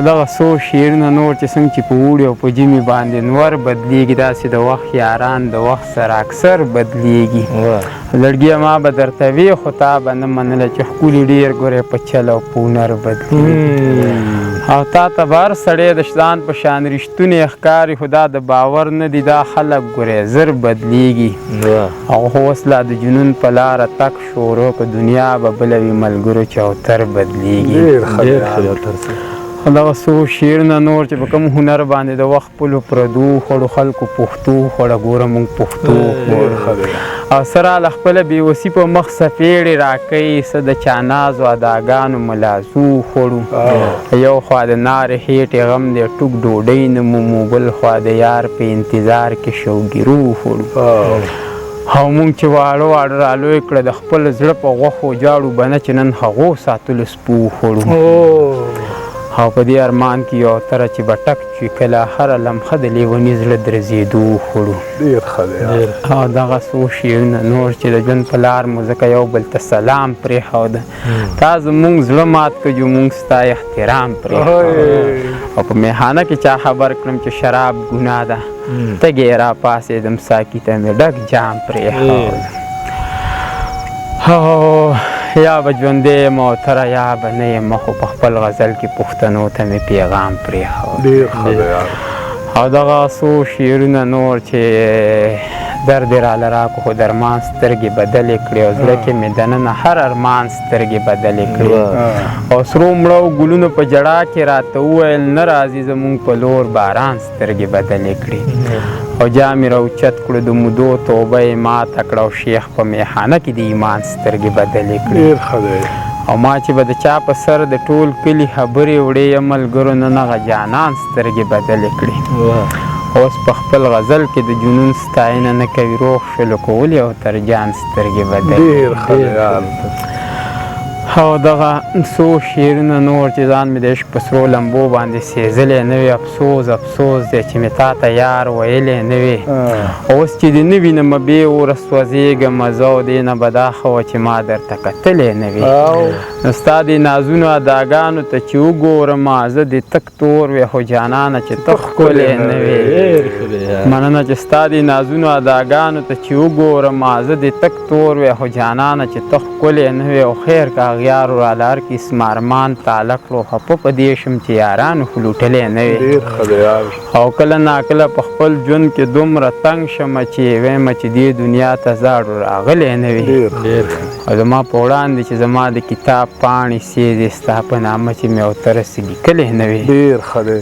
دغه څو شعرونه نور چې څنګه چې په اوړي او په ژمي باندې نور بدلیږي، داسې د وخت یاران د وخت سره اکثر بدلیږي. لړګیه ما به درته وی خو تا به نه منله چې ښکلي ډېر ګورې په چل او په هنر بدلیږي. او تا ته به هر سړی د ځان په شان رښتونی ښکاري، خو دا د باور نه دي، دا خلک ګورې زر بدلیږي. او خو اوس لا د جنون په لاره تک شروع که دنیا به بله وي ملګرو چوتر بدلیږي. ډېر ښه دی. دغه څو شعرونه نور چې په کوم هنر باندې د وخت خپلو پردو خوړو خلکو پښتو خوړه، ګوره موږ پښتو خوړو. او سره له خپله بېوسي په مخ څپېړې راکوي، څه د چا نازو اداګانو ملازو خوړو. یو خوا د نارې خېټې غم دی ټوک ډوډۍ نه مومو، بل خوا د یار په انتظار کې شوګیرو خوړو. او موږ چې واړه واړه رالوی کړه د خپل زړه په غوښو جاړو به نه چې نن هغو ساتلو سپو وخوړو. او په دې ارمان کې یو تره چې به ټک چې کله هره لمحه د لیوني زړه درزېدو وخوړو. ډېر ښه دی. او دغه څو شعرونه نور چې د ژوند په لار مو ځکه یو بل ته سلام پرېښوده، تا زموږ زړه مات کړ جو موږ ستا احترام پرېښود. او په میخانه کې چا خبر کړم چې شراب ګناه ده، تږی راپاڅېدم ساقي ته مې ډک جام پرېښود. او یا به ژوندی یم او تره یا به نه یم، خو په خپل غزل کې پښتنو ته مې پیغام پرېښود. ډېر ښه دی یار. او دغه څو شعرونه نور چې درد یې راله راکړو خو درمان سترګې بدلې کړې، او زړه کې مې دننه هر ارمان سترګې بدلې کړې. او سرو مړو ګلونو په ژړا کې راته وویل نه راځي زموږ په لور باران سترګې بدلې کړې. او جام یې راوچت کړو د مودو توبه یې ماته کړه، او شیخ په میخانه کې د ایمان سترګې بدلې کړې. ډېر ښه دی. او ما چې به د چا په سر د ټول کلي خبرې وړې یم ملګرو نن هغه جانان سترګې بدلې کړې. اوس په خپل غزل کې د جنون ستاینه نه کوي، روغ شلو کولې او تر جان سترګې بدلې. ډېر ښه دی یار. او دغه څو شعرونه نور چې ځان مې د عشق په سرو لمبو باندې سېځلی نه وي، افسوس افسوس دی چې مې تا ته یار ویلی نه وي. اوس چې دې نه وینم بې اوره سوځېږم زه، او دې نه به دا ښه وه چې ما درته کتلی نه وي. نو ستا دې نازونو اداګانو ته چې وګورم زه دې تک تور وې، خو جانانه چې ته ښکلی نه وې. مننه چې ستا دې نازونو اداګانو ته چې وګورم زه دې تک تور وې، خو جانانه چې ته ښکلی نه وې. او خیر که اغیارو راله هر قسم ارمان تاله کړو، خفه په دې شم چې یارانو خو لوټلی نه وې. ډېر ښه دی یار. او کله ناکله په خپل ژوند کې دومره تنګ شم چې وایم چې دې دنیا ته زاړو راغلی نه وې. ډېر ښه. او زما په وړاندې چې زما د کتاب پاڼې سېزې ستا په نامه چې مې او تر څه لیکلی نه وې. ډېر ښه دی.